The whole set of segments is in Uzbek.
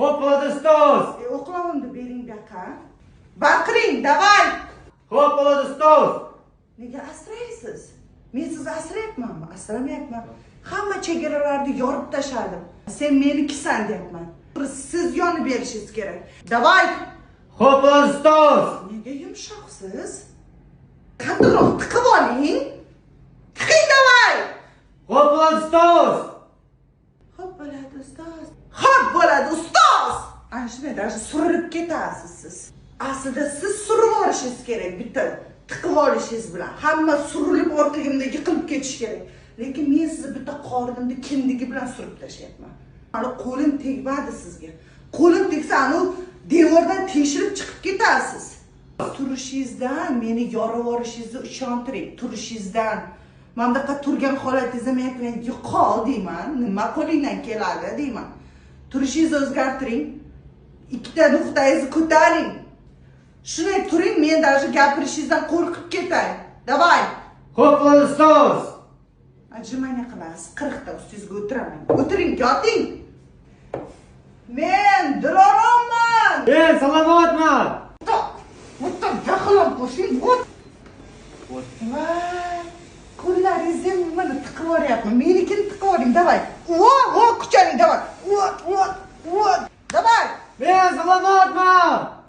Xo'p bo'ladi, ustoz. O'qlovimni bering bu yoqqa. Baqiring, давай. Xo'p bo'ladi, ustoz. Nega asraysiz? Men sizni asrayapmanmi? Asramayapman. Hamma chegaralarni yorib tashladim. Sen menikisan deyapman. Siz yonib berishingiz kerak. Давай. Xo'p bo'ladi, ustoz. Nega yumshoqsiz? Qattiqroq tiqib oling. Tiqing, давай. Xo'p bo'ladi, ustoz. Xo'p bo'ladi, ustoz. Xo'p bo'ladi, ustoz. Ana shunday даже surilib ketasiz siz. Aslida siz surib olishingiz kerak, bitta tiqib olishingiz bilan. Hamma surilib orqagimda yiqilib ketishi kerak. Lekin men sizni bitta qornimni kindigi bilan surib tashlayapman. Hali qo'lim tegmadi sizga. Qo'lim tegsa, anu devordan teshilib chiqib ketasiz. Turishingizdan meni yorib yuborishingizni ishontiring. Turishingizdan. Mana bunaqa turgan holatingizda men aytaman, yo'qol deyman, nima qo'lingdan keladi deyman. Turishingizni o'zgartiring. Ikkita nuqtangizni ko'taring. Shunday turing, men даже gapirishingizdan qo'rqib ketay. Давай. Xo'p bo'ladi, ustoz. Отжимание qilasiz. 40 ta ustingizga o'tiraman. O'tiring, yoting. Men Diloromman. Men salomatman. Так, вот так jahlam qo'shing. Вот. Voy, qo'llaringizni mana tiqib yuboryapman. Menikini tiqib yuboring, давай. Во, во, kuchaning, давай. Вот, вот, вот. Давай. Men salomatman.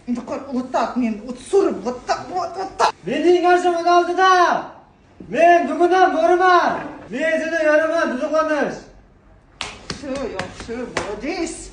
Endi qo'l, вот так men вот surib, вот так, вот, вот так. Mening yoshim 16da. Men bugundan bo'riman. Men seni yoraman, duduqlanish. Yaxshi, yaxshi, молодец.